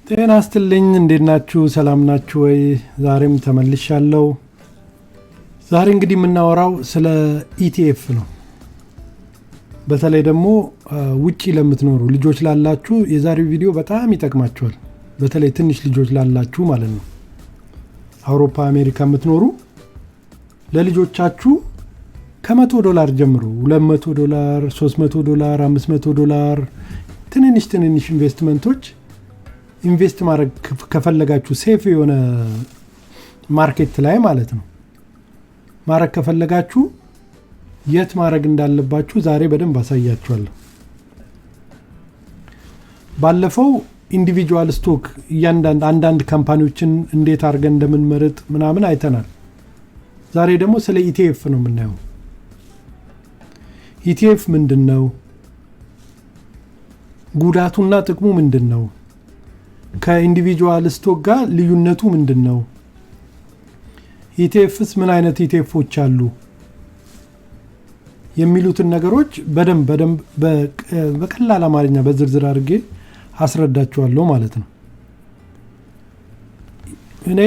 ጤና ይስጥልኝ፣ እንዴት ናችሁ? ሰላም ናችሁ ወይ? ዛሬም ተመልሻለሁ። ዛሬ እንግዲህ የምናወራው ስለ ETF ነው። በተለይ ደግሞ ውጪ ለምትኖሩ፣ ልጆች ላላችሁ የዛሬው ቪዲዮ በጣም ይጠቅማችኋል። በተለይ ትንሽ ልጆች ላላችሁ ማለት ነው። አውሮፓ፣ አሜሪካ የምትኖሩ ለልጆቻችሁ ከ100 ዶላር ጀምሮ፣ 200 ዶላር፣ 300 ዶላር፣ 500 ዶላር ትንንሽ ትንንሽ ኢንቨስትመንቶች invest ማድረግ ከፈለጋችሁ፣ safe የሆነ market ላይ ማለት ነው፣ ማድረግ ከፈለጋችሁ የት ማድረግ እንዳለባችሁ ዛሬ በደንብ አሳያችኋለሁ። ባለፈው individual stock እያንዳንድ አንዳንድ company ዎችን እንዴት አድርገን እንደምንመርጥ ምናምን አይተናል። ዛሬ ደግሞ ስለ ETF ነው የምናየው። ETF ምንድን ነው? ጉዳቱና ጥቅሙ ምንድን ነው? ከ individual stock ጋር ልዩነቱ ምንድን ነው? ETFs ምን አይነት ETF ኦች አሉ? የሚሉትን ነገሮች በደንብ በደንብ በቀላል አማርኛ በዝርዝር አድርጌ አስረዳችኋለሁ ማለት ነው። እኔ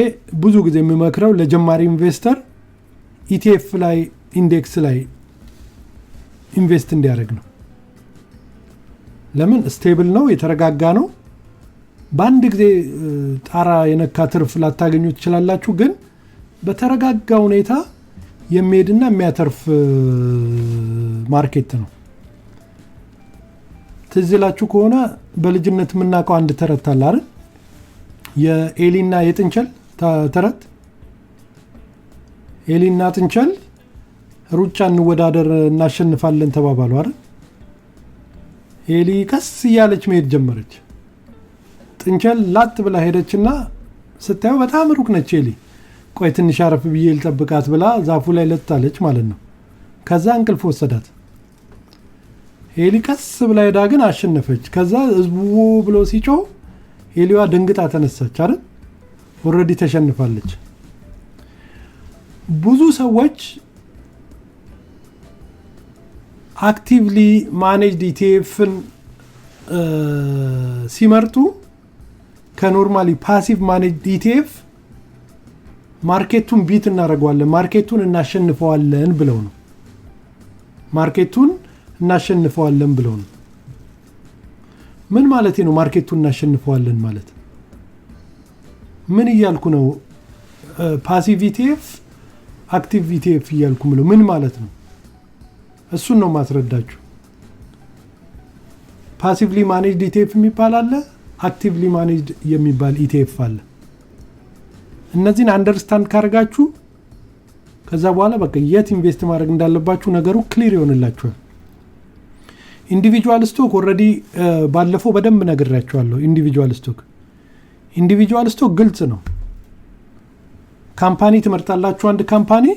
ብዙ ጊዜ የምመክረው ለጀማሪ investor ETF ላይ፣ index ላይ invest እንዲያደርግ ነው። ለምን? Stable ነው፣ የተረጋጋ ነው። በአንድ ጊዜ ጣራ የነካ ትርፍ ላታገኙ ትችላላችሁ፣ ግን በተረጋጋ ሁኔታ የሚሄድና የሚያተርፍ market ነው። ትዝ ይላችሁ ከሆነ በልጅነት የምናውቀው አንድ ተረት አለ አይደል? የኤሊና የጥንቸል ተረት። ኤሊና ጥንቸል ሩጫ እንወዳደር፣ እናሸንፋለን ተባባሉ አይደል? ኤሊ ቀስ እያለች መሄድ ጀመረች። ጥንቸል ላጥ ብላ ሄደችና ስታየው በጣም ሩቅ ነች ኤሊ። ቆይ ትንሽ አረፍ ብዬ ልጠብቃት ብላ ዛፉ ላይ ለጥ አለች ማለት ነው። ከዛ እንቅልፍ ወሰዳት። ኤሊ ቀስ ብላ ሄዳ ግን አሸነፈች። ከዛ ህዝቡ ብሎ ሲጮህ ኤሊዋ ደንግጣ ተነሳች አይደል? Already ተሸንፋለች። ብዙ ሰዎች actively managed ETF ን ሲመርጡ ከ normally passive managed ETF market ኡን beat እናደርገዋለን፣ market ኡን እናሸንፈዋለን ብለው ነው። Market ኡን እናሸንፈዋለን ብለው ነው። ምን ማለት ነው? Market ኡን እናሸንፈዋለን ማለት ምን እያልኩ ነው? Passive ETF፣ active ETF እያልኩ ምለው ምን ማለት ነው? እሱን ነው ማስረዳችሁ። Passively managed ETF የሚባል አለ፣ actively managed የሚባል ETF አለ። እነዚህን understand ካደርጋችሁ ከዛ በኋላ በቃ የት invest ማድረግ እንዳለባችሁ ነገሩ clear ይሆንላችኋል። Individual stock already ባለፈው በደንብ ነግሬያችኋለሁ። Individual stock ግልጽ ነው። Company ትመርጣላችሁ፣ አንድ company፣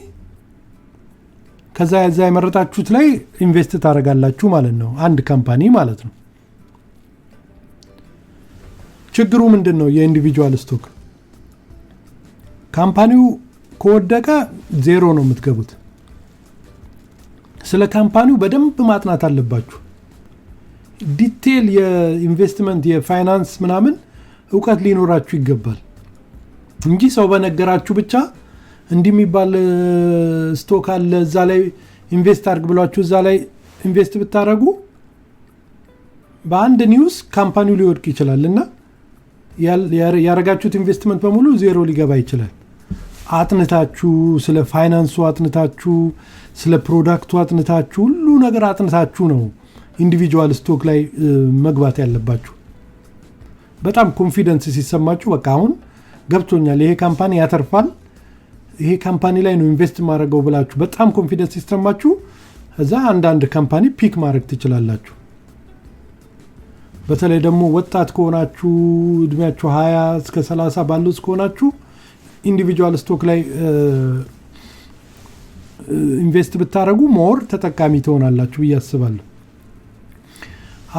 ከዛ ዛ የመረጣችሁት ላይ invest ታደርጋላችሁ ማለት ነው። አንድ company ማለት ነው። ችግሩ ምንድን ነው? የ individual stock company ው ከወደቀ ዜሮ ነው የምትገቡት። ስለ company ው በደንብ ማጥናት አለባችሁ። Detail የ investment፣ የ finance ምናምን እውቀት ሊኖራችሁ ይገባል እንጂ ሰው በነገራችሁ ብቻ እንዲህ የሚባል stock አለ፣ እዛ ላይ invest አድርግ ብሏችሁ እዛ ላይ invest ብታደረጉ በአንድ news company ው ሊወድቅ ይችላል እና ያረጋችሁት ኢንቨስትመንት በሙሉ ዜሮ ሊገባ ይችላል። አጥንታችሁ፣ ስለ ፋይናንሱ አጥንታችሁ፣ ስለ product ኡ አጥንታችሁ፣ ሁሉ ነገር አጥንታችሁ ነው individual stock ላይ መግባት ያለባችሁ። በጣም confidence ሲሰማችሁ በቃ አሁን ገብቶኛል፣ ይሄ company ያተርፋል፣ ይሄ company ላይ ነው invest ማድረገው ብላችሁ በጣም confidence ሲሰማችሁ እዛ አንዳንድ company pick ማድረግ ትችላላችሁ። በተለይ ደግሞ ወጣት ከሆናችሁ፣ እድሜያችሁ 20 እስከ 30 ባለው ከሆናችሁ individual stock ላይ invest ብታደረጉ more ተጠቃሚ ትሆናላችሁ ብዬ አስባለሁ።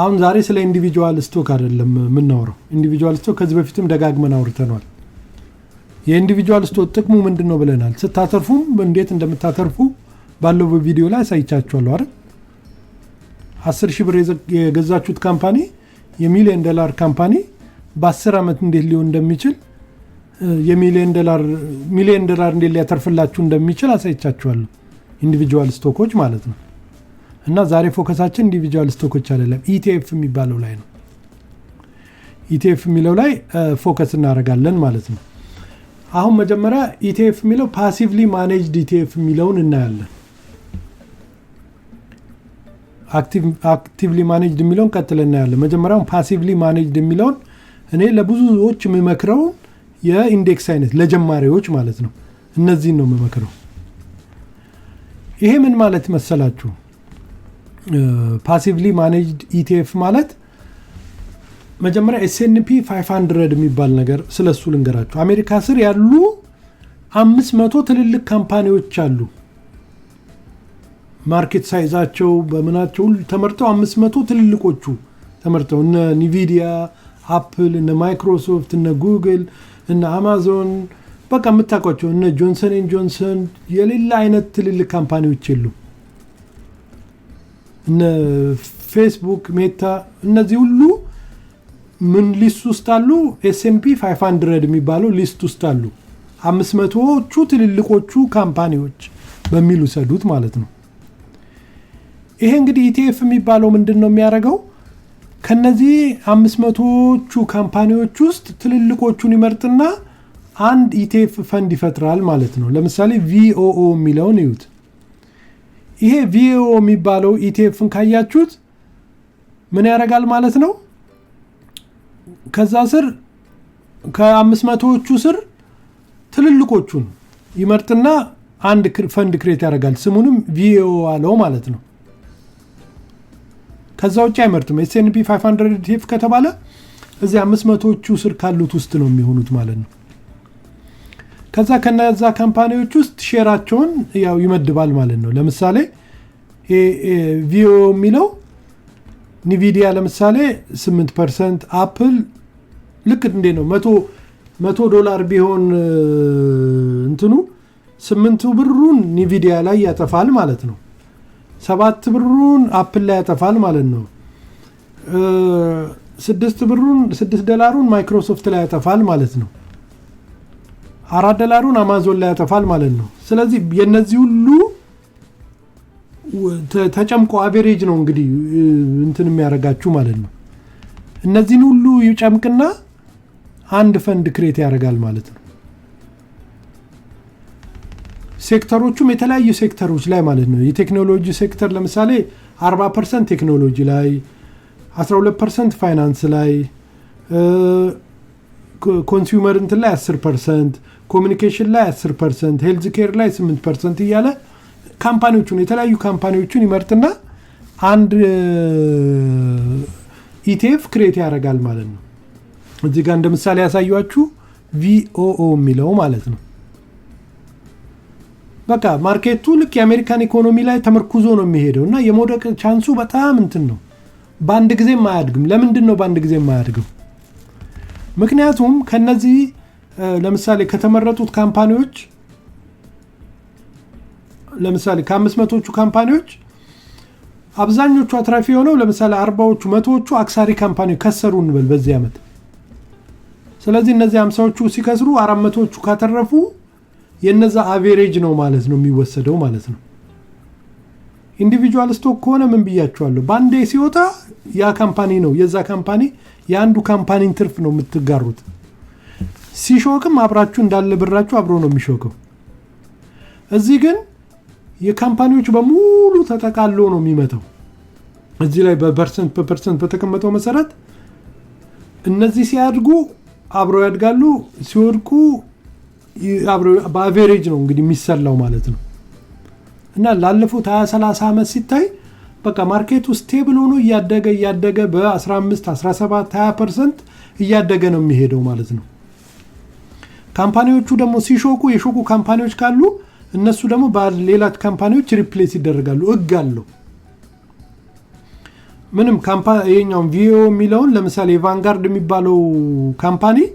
አሁን ዛሬ ስለ individual stock አይደለም የምናወራው። Individual stock ከዚህ በፊትም ደጋግመን አውርተነዋል። የ individual stock ጥቅሙ ምንድን ነው ብለናል። ስታተርፉም እንዴት እንደምታተርፉ ባለው ቪዲዮ ላይ አሳይቻችኋለሁ አይደል? 10,000 ብር የገዛችሁት company የሚሊዮን ዶላር company በ10 ዓመት እንዴት ሊሆን እንደሚችል፣ የሚሊዮን ዶላር፣ ሚሊዮን ዶላር እንዴት ሊያተርፍላችሁ እንደሚችል አሳይቻችኋለሁ። Individual stock ኦች ማለት ነው። እና ዛሬ focus ኣችን individual stock ኦች አይደለም፣ ETF የሚባለው ላይ ነው። ETF የሚለው ላይ focus እናደርጋለን ማለት ነው። አሁን መጀመሪያ ETF የሚለው፣ passively managed ETF የሚለውን እናያለን። Actively managed የሚለውን ቀጥለን እናያለን። መጀመሪያውን passively managed የሚለውን፣ እኔ ለብዙዎች የምመክረውን የ index አይነት፣ ለጀማሪዎች ማለት ነው። እነዚህን ነው የምመክረው። ይሄ ምን ማለት መሰላችሁ? Passively managed ETF ማለት መጀመሪያ S&P 500 የሚባል ነገር ስለሱ ልንገራችሁ። አሜሪካ ስር ያሉ 500 ትልልቅ company ዎች አሉ። Market size ኣቸው በምናቸው ሁሉ ተመርጠው፣ 500 ትልልቆቹ ተመርጠው፣ እነ Nvidia፣ Apple፣ እነ ማይክሮሶፍት፣ እነ ጉግል፣ እነ አማዞን፣ በቃ የምታውቋቸው እነ Johnson and Johnson፣ የሌላ አይነት ትልልቅ company ዎች የሉም። እነ ፌስቡክ፣ Meta፣ እነዚህ ሁሉ ምን list ውስጥ አሉ? S&P 500 የሚባለው list ውስጥ አሉ። 500ዎቹ ትልልቆቹ company ዎች በሚል ውሰዱት ማለት ነው። ይሄ እንግዲህ ETF የሚባለው ምንድን ነው የሚያደርገው? ከነዚህ 500ዎቹ company ዎች ውስጥ ትልልቆቹን ይመርጥና አንድ ETF fund ይፈጥራል ማለት ነው። ለምሳሌ VOO የሚለውን እዩት። ይሄ VOO የሚባለው ETF ን ካያችሁት ምን ያደርጋል ማለት ነው? ከዛ ስር ከ500ዎቹ ስር ትልልቆቹን ይመርጥና አንድ fund create ያደርጋል። ስሙንም VOO አለው ማለት ነው። ከዛ ውጭ አይመርጥም። S&P 500 ETF ከተባለ እዚህ 500ዎቹ ስር ካሉት ውስጥ ነው የሚሆኑት ማለት ነው። ከዛ ከነዛ company ዎች ውስጥ share ኣቸውን ያው ይመድባል ማለት ነው። ለምሳሌ VOO የሚለው Nvidia ለምሳሌ 8%፣ Apple ልክ እንዴ ነው፣ 100 ዶላር ቢሆን እንትኑ ስምንቱ ብሩን Nvidia ላይ ያጠፋል ማለት ነው። 7 ብሩን Apple ላይ ያጠፋል ማለት ነው። 6 ብሩን፣ 6 ዶላሩን ማይክሮሶፍት ላይ ያጠፋል ማለት ነው። 4 ዶላሩን አማዞን ላይ ያጠፋል ማለት ነው። ስለዚህ የነዚህ ሁሉ ተጨምቆ average ነው እንግዲህ እንትን የሚያደርጋችሁ ማለት ነው። እነዚህን ሁሉ ይጨምቅና አንድ fund create ያደርጋል ማለት ነው። ሴክተሮቹም የተለያዩ ሴክተሮች ላይ ማለት ነው። የቴክኖሎጂ ሴክተር ለምሳሌ 40% ቴክኖሎጂ ላይ፣ 12% ፋይናንስ ላይ፣ consumer እንትን ላይ 10%፣ communication ላይ 10%፣ healthcare ላይ 8% እያለ company ዎቹን፣ የተለያዩ company ዎቹን ይመርጥና አንድ ETF create ያደርጋል ማለት ነው። እዚህ ጋር እንደ ምሳሌ ያሳየኋችሁ VOO የሚለው ማለት ነው። በቃ market ኡ ልክ የአሜሪካን ኢኮኖሚ ላይ ተመርኩዞ ነው የሚሄደው እና የመውደቅ chance ኡ በጣም እንትን ነው። በአንድ ጊዜም አያድግም። ለምንድን ነው በአንድ ጊዜ የማያድገው? ምክንያቱም ከነዚህ ለምሳሌ ከተመረጡት company ዎች፣ ለምሳሌ ከ500ዎቹ company ዎች አብዛኞቹ አትራፊ የሆነው፣ ለምሳሌ 40ዎቹ፣ 100ዎቹ አክሳሪ company ከሰሩ እንበል በዚህ ዓመት። ስለዚህ እነዚህ 50ዎቹ ሲከስሩ 400ዎቹ ካተረፉ የነዛ average ነው ማለት ነው የሚወሰደው ማለት ነው። Individual stock ከሆነ ምን ብያችኋለሁ? በአንዴ ሲወጣ ያ company ነው፣ የዛ company፣ የአንዱ company ን ትርፍ ነው የምትጋሩት። ሲሾክም አብራችሁ እንዳለ ብራችሁ አብሮ ነው የሚሾከው። እዚህ ግን የ company ዎቹ በሙሉ ተጠቃሎ ነው የሚመጣው። እዚህ ላይ በ percent በ percent በተቀመጠው መሰረት እነዚህ ሲያድጉ አብረው ያድጋሉ፣ ሲወድቁ በ average ነው እንግዲህ የሚሰላው ማለት ነው። እና ላለፉት 20 30 ዓመት ሲታይ በቃ market ኡ stable ሆኖ እያደገ እያደገ በ15፣ 17፣ 20% እያደገ ነው የሚሄደው ማለት ነው። Company ዎቹ ደግሞ ሲሾኩ፣ የሾኩ company ዎች ካሉ እነሱ ደግሞ በሌላ company ዎች replace ይደረጋሉ። ህግ አለው። ምንም ይሄኛውን VOO የሚለውን ለምሳሌ የ Vanguard የሚባለው company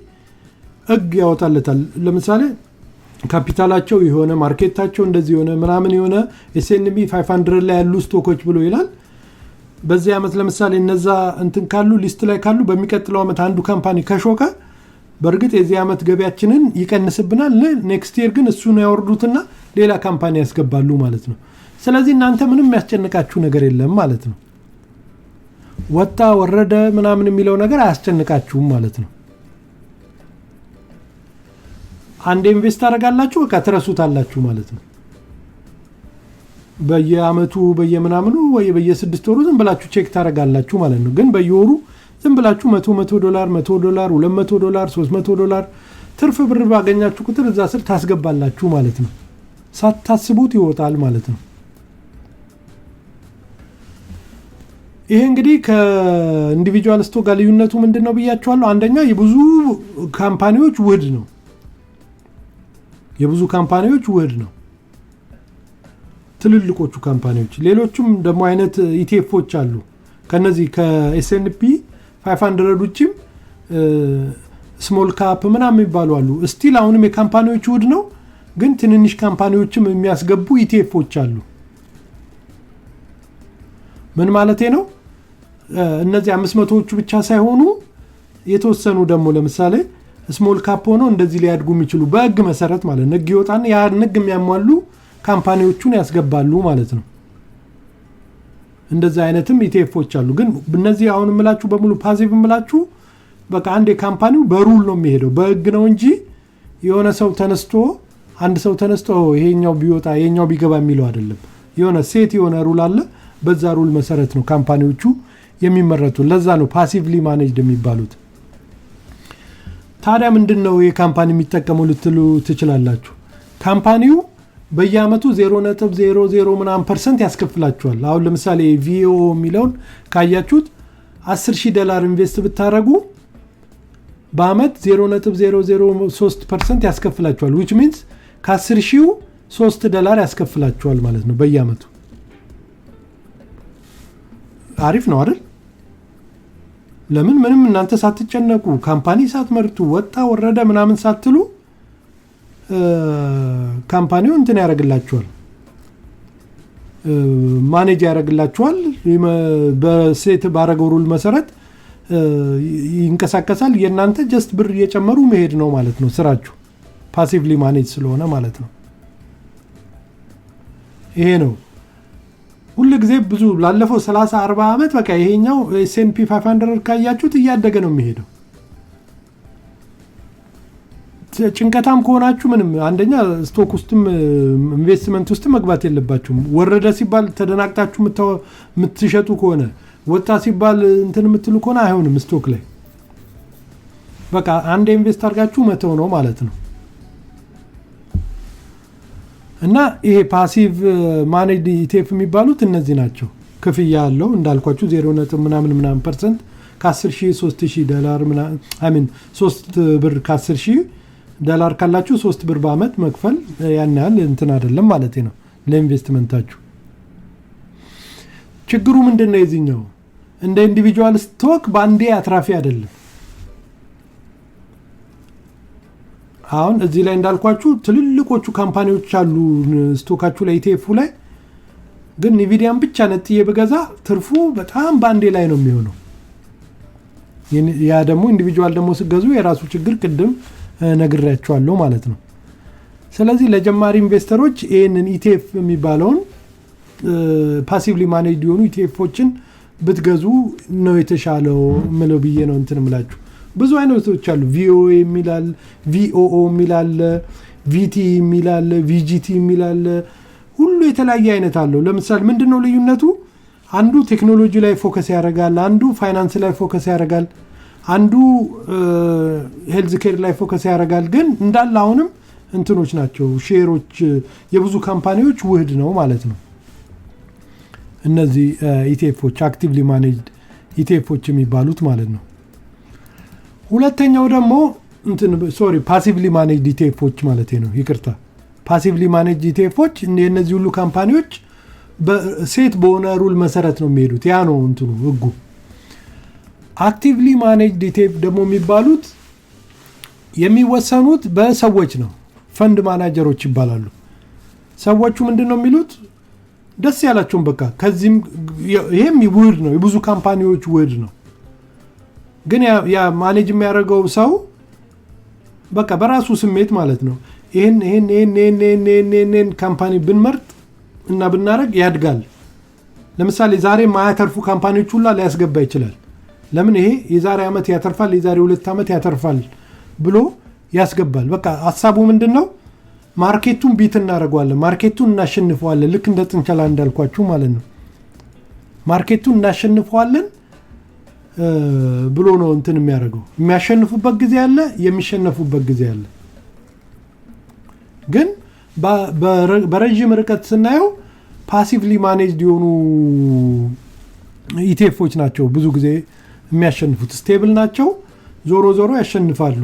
ህግ ያወጣለታል። ለምሳሌ ካፒታላቸው የሆነ፣ market ኣቸው እንደዚህ የሆነ ምናምን የሆነ S&P 500 ላይ ያሉ stock ኦች ብሎ ይላል። በዚህ ዓመት ለምሳሌ እነዛ እንትን ካሉ፣ list ላይ ካሉ፣ በሚቀጥለው ዓመት አንዱ company ከሾከ በእርግጥ የዚህ ዓመት ገቢያችንን ይቀንስብናል። Next year ግን እሱን ያወርዱትና ሌላ company ያስገባሉ ማለት ነው። ስለዚህ እናንተ ምንም የሚያስጨንቃችሁ ነገር የለም ማለት ነው። ወጣ ወረደ ምናምን የሚለው ነገር አያስጨንቃችሁም ማለት ነው። አንዴ invest ታደርጋላችሁ፣ በቃ ትረሱታላችሁ ማለት ነው። በየአመቱ በየምናምኑ ወይ በየ6 ወሩ ዝም ብላችሁ check ታደርጋላችሁ ማለት ነው። ግን በየወሩ ዝም ብላችሁ 100 100 ዶላር፣ 100 ዶላር፣ 200 ዶላር፣ 300 ዶላር ትርፍ ብር ባገኛችሁ ቁጥር እዛ ስር ታስገባላችሁ ማለት ነው። ሳታስቡት ይወጣል ማለት ነው። ይሄ እንግዲህ ከ individual stock ጋር ልዩነቱ ምንድን ነው ብያችኋለሁ። አንደኛ የብዙ company ዎች ውህድ ነው። የብዙ company ዎች ውህድ ነው። ትልልቆቹ company ዎች፣ ሌሎቹም ደግሞ አይነት ETF ኦች አሉ። ከነዚህ ከ S&P 500 ውጭም small cap ምናምን የሚባሉ አሉ። Still አሁንም የ company ዎች ውህድ ነው፣ ግን ትንንሽ company ዎችም የሚያስገቡ ETF ኦች አሉ። ምን ማለቴ ነው? እነዚህ 500ዎቹ ብቻ ሳይሆኑ የተወሰኑ ደግሞ ለምሳሌ small cap ሆነው እንደዚህ ሊያድጉ የሚችሉ በህግ መሰረት ማለት ነው። ህግ ይወጣና ያን ህግ የሚያሟሉ company ዎቹን ያስገባሉ ማለት ነው። እንደዚህ አይነትም ETF ኦች አሉ። ግን እነዚህ አሁን የምላችሁ በሙሉ passive የምላችሁ በቃ አንድ የ company ው በ rule ነው የሚሄደው፣ በህግ ነው እንጂ የሆነ ሰው ተነስቶ፣ አንድ ሰው ተነስቶ ይሄኛው ቢወጣ ይሄኛው ቢገባ የሚለው አይደለም። የሆነ set የሆነ rule አለ። በዛ rule መሰረት ነው company ዎቹ የሚመረጡ። ለዛ ነው passively managed የሚባሉት። ታዲያ ምንድን ነው ይህ company የሚጠቀመው ልትሉ ትችላላችሁ። Company ው በየአመቱ 0.00 ምናምን percent ያስከፍላችኋል። አሁን ለምሳሌ VOO የሚለውን ካያችሁት 10 ሺህ ዶላር invest ብታደረጉ በአመት 0.003% ያስከፍላችኋል። Which means ከ10 ሺው 3 ዶላር ያስከፍላችኋል ማለት ነው በየአመቱ። አሪፍ ነው አይደል? ለምን ምንም እናንተ ሳትጨነቁ፣ company ሳትመርጡ፣ ወጣ ወረደ ምናምን ሳትሉ company ው እንትን ያደርግላችኋል፣ manage ያደርግላችኋል። በ set ባረገው rule መሰረት ይንቀሳቀሳል። የእናንተ just ብር እየጨመሩ መሄድ ነው ማለት ነው ስራችሁ፣ passively manage ስለሆነ ማለት ነው። ይሄ ነው ሁል ጊዜ ብዙ ላለፈው 30 40 ዓመት በቃ ይሄኛው S&P 500 ካያችሁት እያደገ ነው የሚሄደው። ጭንቀታም ከሆናችሁ ምንም አንደኛ stock ውስጥም ኢንቨስትመንት ውስጥም መግባት የለባችሁም። ወረደ ሲባል ተደናግጣችሁ የምትሸጡ ከሆነ፣ ወጣ ሲባል እንትን የምትሉ ከሆነ አይሆንም። Stock ላይ በቃ አንድ invest አድርጋችሁ መተው ነው ማለት ነው። እና ይሄ passive managed ETF የሚባሉት እነዚህ ናቸው። ክፍያ አለው እንዳልኳችሁ፣ ዜሮ ነጥብ ምናምን ምናምን percent፣ ከ10 ሺህ 3 ሺህ ዶላር፣ I mean 3 ብር፣ ከ10 ሺህ ዶላር ካላችሁ 3 ብር በአመት መክፈል ያን ያህል እንትን አይደለም ማለት ነው ለኢንቨስትመንታችሁ። ችግሩ ምንድን ነው? የዚህኛው እንደ individual stock በአንዴ አትራፊ አይደለም። አሁን እዚህ ላይ እንዳልኳችሁ ትልልቆቹ company ዎች አሉ stock ኣችሁ ላይ፣ ETF ኡ ላይ። ግን Nvidia ን ብቻ ነጥዬ ብገዛ ትርፉ በጣም በአንዴ ላይ ነው የሚሆነው። ያ ደግሞ individual ደግሞ ስትገዙ የራሱ ችግር ቅድም ነግሬያችኋለሁ ማለት ነው። ስለዚህ ለጀማሪ investor ኦች ይህንን ETF የሚባለውን passively managed የሆኑ ETF ኦችን ብትገዙ ነው የተሻለው ምለው ብዬ ነው እንትን ምላችሁ። ብዙ አይነቶች አሉ። VOO የሚል አለ፣ VOO የሚል አለ፣ VT የሚል አለ፣ VGT የሚል አለ። ሁሉ የተለያየ አይነት አለው። ለምሳሌ ምንድን ነው ልዩነቱ? አንዱ ቴክኖሎጂ ላይ focus ያደርጋል፣ አንዱ ፋይናንስ ላይ focus ያደርጋል፣ አንዱ health care ላይ focus ያደርጋል። ግን እንዳለ አሁንም እንትኖች ናቸው፣ share ኦች የብዙ company ዎች ውህድ ነው ማለት ነው። እነዚህ ETF ኦች፣ actively managed ETF ኦች የሚባሉት ማለት ነው። ሁለተኛው ደግሞ እንትን፣ sorry፣ passively managed ETF ኦች ማለት ነው። ይቅርታ፣ passively managed ETF ኦች የእነዚህ ሁሉ company ዎች set በሆነ rule መሰረት ነው የሚሄዱት። ያ ነው እንትኑ ህጉ። Actively managed ETF ደግሞ የሚባሉት የሚወሰኑት በሰዎች ነው። Fund manager ኦች ይባላሉ። ሰዎቹ ምንድን ነው የሚሉት? ደስ ያላቸውን በቃ ከዚህም ይሄም ውህድ ነው፣ የብዙ company ዎች ውህድ ነው። ግን ያ manage የሚያደርገው ሰው በቃ በራሱ ስሜት ማለት ነው፣ ይህን ይህን ይህን ይህን ይህን ይህን ይህን company ብንመርጥ እና ብናደርግ ያድጋል። ለምሳሌ ዛሬ ማያተርፉ company ዎች ሁላ ሊያስገባ ይችላል። ለምን? ይሄ የዛሬ ዓመት ያተርፋል፣ የዛሬ 2 ዓመት ያተርፋል ብሎ ያስገባል። በቃ ሀሳቡ ምንድን ነው? Market ኡን beat እናደርገዋለን፣ market ኡን እናሸንፈዋለን። ልክ እንደ ጥንቸላ እንዳልኳችሁ ማለት ነው። Market ኡን እናሸንፈዋለን ብሎ ነው እንትን የሚያደርገው። የሚያሸንፉበት ጊዜ አለ፣ የሚሸነፉበት ጊዜ አለ። ግን በረዥም ርቀት ስናየው passively managed የሆኑ ETF ኦች ናቸው ብዙ ጊዜ የሚያሸንፉት። Stable ናቸው፣ ዞሮ ዞሮ ያሸንፋሉ።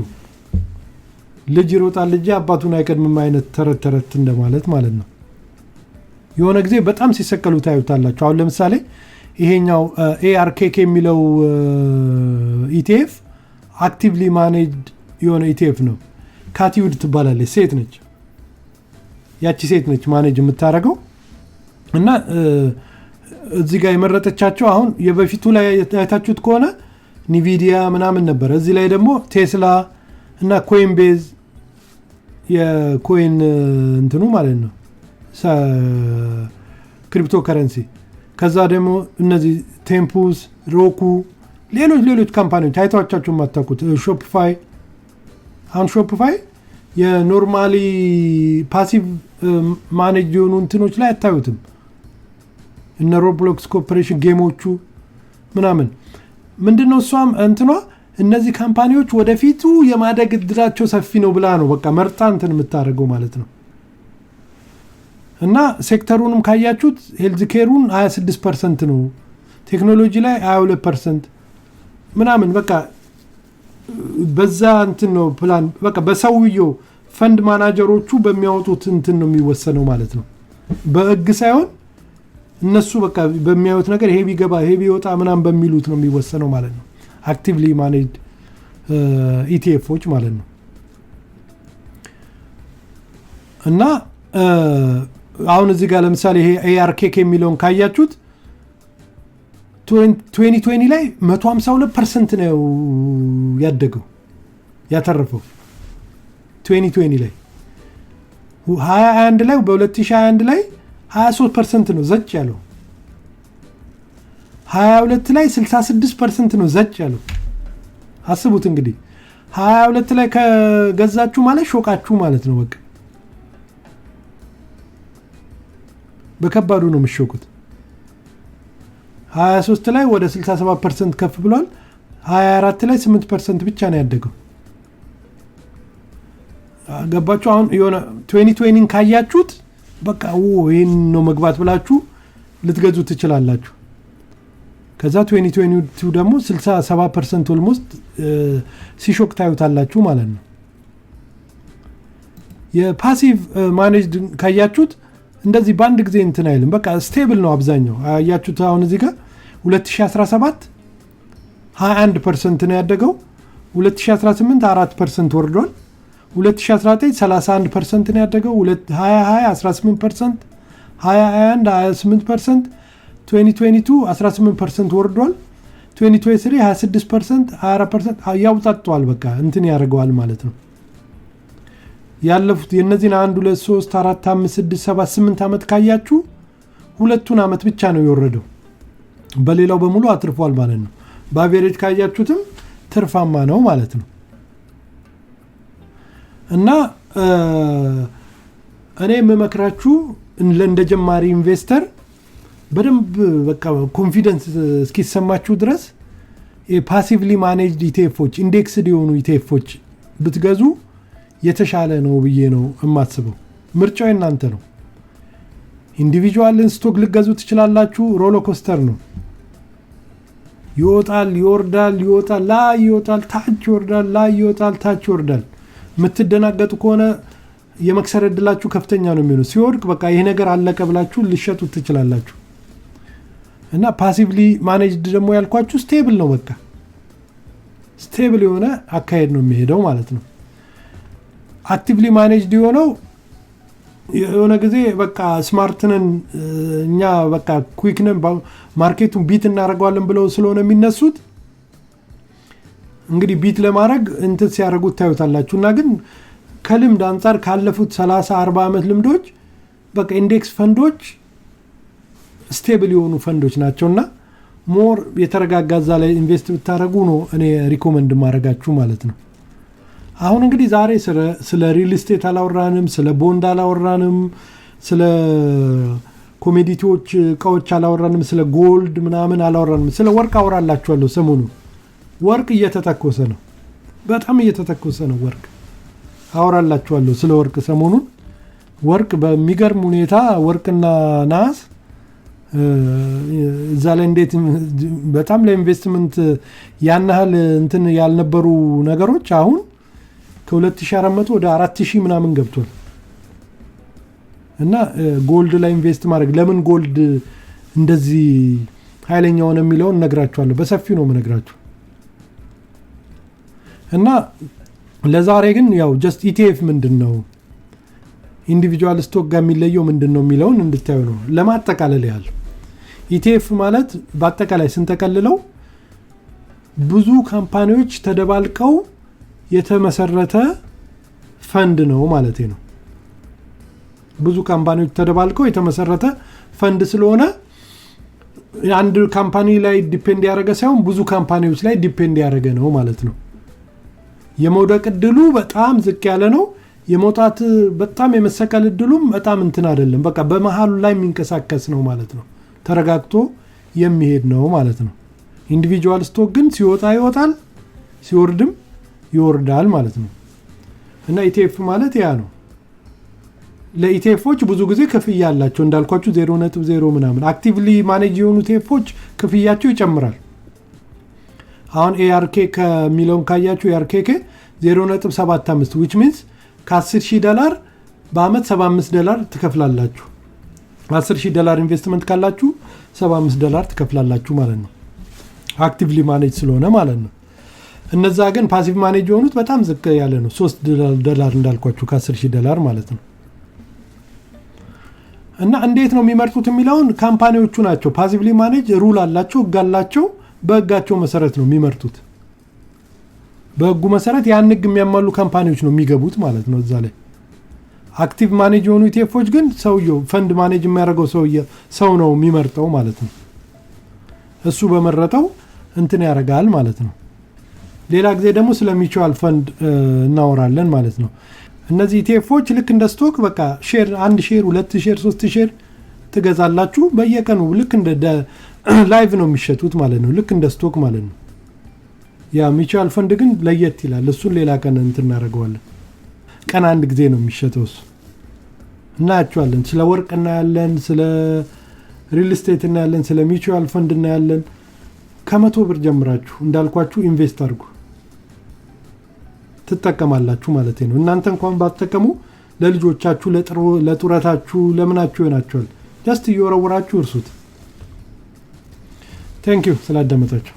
ልጅ ይሮጣል እንጂ አባቱን አይቀድምም አይነት ተረት ተረት እንደማለት ማለት ነው። የሆነ ጊዜ በጣም ሲሰቀሉ ታዩታላችሁ። አሁን ለምሳሌ ይሄኛው ARKK የሚለው ETF actively managed የሆነ ETF ነው። Cathie Wood ትባላለች፣ ሴት ነች። ያቺ ሴት ነች manage የምታደርገው። እና እዚህ ጋር የመረጠቻቸው፣ አሁን የበፊቱ ላይ አይታችሁት ከሆነ Nvidia ምናምን ነበር። እዚህ ላይ ደግሞ ቴስላ እና Coinbase፣ የ coin እንትኑ ማለት ነው፣ ክሪፕቶ ከረንሲ። ከዛ ደግሞ እነዚህ Tempus፣ Roku፣ ሌሎች ሌሎች company ዎች አይታችኋቸው የማታውቁት፣ Shopify። አሁን Shopify የ normally passive manage የሆኑ እንትኖች ላይ አታዩትም። እነ Roblox Corporation game ኦቹ ምናምን። ምንድነው እሷም እንትኗ፣ እነዚህ company ዎች ወደፊቱ የማደግ እድላቸው ሰፊ ነው ብላ ነው በቃ መርጣ እንትን የምታደርገው ማለት ነው። እና ሴክተሩንም ካያችሁት healthcare ኡን 26% ነው፣ ቴክኖሎጂ ላይ 22% ምናምን። በቃ በዛ እንትን ነው ፕላን፣ በቃ በሰውየው fund manager ኦቹ በሚያወጡት እንትን ነው የሚወሰነው ማለት ነው። በህግ ሳይሆን እነሱ በቃ በሚያዩት ነገር፣ ይሄ ቢገባ ይሄ ቢወጣ ምናምን በሚሉት ነው የሚወሰነው ማለት ነው። Actively managed ETF ኦች ማለት ነው። እና አሁን እዚህ ጋር ለምሳሌ ይሄ ARKK የሚለውን ካያችሁት 2020 ላይ 152% ነው ያደገው፣ ያተረፈው 2020 ላይ። 21 ላይ፣ በ2021 ላይ 23% ነው ዘጭ ያለው። 22 ላይ 66% ነው ዘጭ ያለው። አስቡት እንግዲህ፣ 22 ላይ ከገዛችሁ ማለት ሾቃችሁ ማለት ነው። በቃ በከባዱ ነው የምትሾቁት። 23 ላይ ወደ 67% ከፍ ብሏል። 24 ላይ 8% ብቻ ነው ያደገው። ገባችሁ? አሁን የሆነ 2020 ካያችሁት በቃ ይህን ነው መግባት ብላችሁ ልትገዙ ትችላላችሁ። ከዛ 2022 ደግሞ 67% almost ሲሾቅ ታዩታላችሁ ማለት ነው። የ passive managed ካያችሁት እንደዚህ በአንድ ጊዜ እንትን አይልም። በቃ stable ነው አብዛኛው። አያችሁት፣ አሁን እዚህ ጋር 2017 21% ነው ያደገው። 2018 4% ወርዷል። 2019 31% ነው ያደገው። 2020 18%፣ 2021 28%፣ 2022 18% ወርዷል። 2023 26%፣ 24% ያውጣጠዋል። በቃ እንትን ያደርገዋል ማለት ነው። ያለፉት የእነዚህን 1፣ 2፣ 3፣ 4፣ 5፣ 6፣ 7፣ 8 ዓመት ካያችሁ ሁለቱን ዓመት ብቻ ነው የወረደው። በሌላው በሙሉ አትርፏል ማለት ነው። በ average ካያችሁትም ትርፋማ ነው ማለት ነው። እና እኔ የምመክራችሁ እንደ ጀማሪ investor በደንብ በቃ confidence እስኪሰማችሁ ድረስ የ passively managed ETF ኦች፣ indexed የሆኑ ETF ኦች ብትገዙ የተሻለ ነው ብዬ ነው የማስበው። ምርጫው የእናንተ ነው። Individual ን stock ልትገዙ ትችላላችሁ። Roller coaster ነው። ይወጣል፣ ይወርዳል፣ ይወጣል፣ ላይ ይወጣል፣ ታች ይወርዳል፣ ላይ ይወጣል፣ ታች ይወርዳል። የምትደናገጡ ከሆነ የመክሰር እድላችሁ ከፍተኛ ነው የሚሆነው። ሲወድቅ በቃ ይሄ ነገር አለቀ ብላችሁ ልትሸጡት ትችላላችሁ። እና passively managed ደግሞ ያልኳችሁ stable ነው። በቃ stable የሆነ አካሄድ ነው የሚሄደው ማለት ነው። Actively managed የሆነው የሆነ ጊዜ በቃ smart ነን እኛ፣ በቃ quick ነን፣ market ኡን beat እናደርገዋለን ብለው ስለሆነ የሚነሱት፣ እንግዲህ beat ለማድረግ እንትን ሲያደርጉት ታዩታላችሁ። እና ግን ከልምድ አንጻር፣ ካለፉት 30 40 ዓመት ልምዶች በቃ index fund ኦች stable የሆኑ ፈንዶች ናቸው እና more የተረጋጋ እዛ ላይ invest ብታደረጉ ነው እኔ recommend ማድረጋችሁ ማለት ነው። አሁን እንግዲህ ዛሬ ስለ real estate አላወራንም፣ ስለ ቦንድ አላወራንም፣ ስለ commodity ዎች እቃዎች አላወራንም፣ ስለ gold ምናምን አላወራንም። ስለ ወርቅ አወራላችኋለሁ ሰሞኑን። ወርቅ እየተተኮሰ ነው፣ በጣም እየተተኮሰ ነው ወርቅ። አወራላችኋለሁ ስለ ወርቅ ሰሞኑን። ወርቅ በሚገርም ሁኔታ፣ ወርቅና ናስ እዛ ላይ እንዴት በጣም ለኢንቨስትመንት ያን ያህል እንትን ያልነበሩ ነገሮች አሁን ከ2400 ወደ 4000 ምናምን ገብቷል። እና gold ላይ invest ማድረግ፣ ለምን gold እንደዚህ ኃይለኛ ሆነ የሚለውን እነግራችኋለሁ። በሰፊው ነው የምነግራችሁ። እና ለዛሬ ግን ያው just ETF ምንድን ነው፣ individual stock ጋር የሚለየው ምንድን ነው የሚለውን እንድታዩ ነው። ለማጠቃለል ያህል ETF ማለት በአጠቃላይ ስንጠቀልለው ብዙ company ዎች ተደባልቀው የተመሰረተ ፈንድ ነው ማለት ነው። ብዙ company ዎች ተደባልቀው የተመሰረተ ፈንድ ስለሆነ አንድ company ላይ depend ያደረገ ሳይሆን ብዙ company ዎች ላይ depend ያደረገ ነው ማለት ነው። የመውደቅ እድሉ በጣም ዝቅ ያለ ነው። የመውጣት፣ በጣም የመሰቀል እድሉም በጣም እንትን አይደለም። በቃ በመሀሉ ላይ የሚንቀሳቀስ ነው ማለት ነው። ተረጋግቶ የሚሄድ ነው ማለት ነው። Individual stock ግን ሲወጣ ይወጣል፣ ሲወርድም ይወርዳል ማለት ነው። እና ETF ማለት ያ ነው። ለ ETF ኦች ብዙ ጊዜ ክፍያ አላቸው፣ እንዳልኳችሁ 0.0 ምናምን። Actively manage የሆኑ ETF ኦች ክፍያቸው ይጨምራል። አሁን ARK ከሚለውን ካያችሁ ARKK 0.75፣ which means ከ10 ሺህ ዶላር በአመት 75 ዶላር ትከፍላላችሁ። 10 ሺህ ዶላር ኢንቨስትመንት ካላችሁ 75 ዶላር ትከፍላላችሁ ማለት ነው። Actively manage ስለሆነ ማለት ነው። እነዛ ግን passive manage የሆኑት በጣም ዝቅ ያለ ነው። 3 ዶላር እንዳልኳችሁ ከ10 ሺህ ዶላር ማለት ነው። እና እንዴት ነው የሚመርጡት የሚለውን company ዎቹ ናቸው። Passively manage rule አላቸው፣ ህግ አላቸው። በህጋቸው መሰረት ነው የሚመርጡት። በህጉ መሰረት ያን ህግ የሚያሟሉ company ዎች ነው የሚገቡት ማለት ነው እዛ ላይ። Active manage የሆኑ ETF ኦች ግን ሰውየው፣ fund manage የሚያደርገው ሰውየ ሰው ነው የሚመርጠው ማለት ነው። እሱ በመረጠው እንትን ያደርጋል ማለት ነው። ሌላ ጊዜ ደግሞ ስለ mutual fund እናወራለን ማለት ነው። እነዚህ ETF ኦች ልክ እንደ stock በቃ share፣ አንድ share፣ ሁለት share፣ ሶስት share ትገዛላችሁ። በየቀኑ ልክ እንደ live ነው የሚሸጡት ማለት ነው። ልክ እንደ stock ማለት ነው። ያ mutual fund ግን ለየት ይላል። እሱን ሌላ ቀን እንትን እናደርገዋለን። ቀን አንድ ጊዜ ነው የሚሸጠው እሱ። እናያቸዋለን። ስለ ወርቅ እናያለን፣ ስለ real estate እናያለን፣ ስለ mutual fund እናያለን። ከ100 ብር ጀምራችሁ እንዳልኳችሁ invest አድርጉ፣ ትጠቀማላችሁ ማለት ነው። እናንተ እንኳን ባትጠቀሙ ለልጆቻችሁ፣ ለጡረታችሁ፣ ለምናችሁ ይሆናችኋል። Just እየወረወራችሁ እርሱት። Thank you ስላዳመጣችሁ።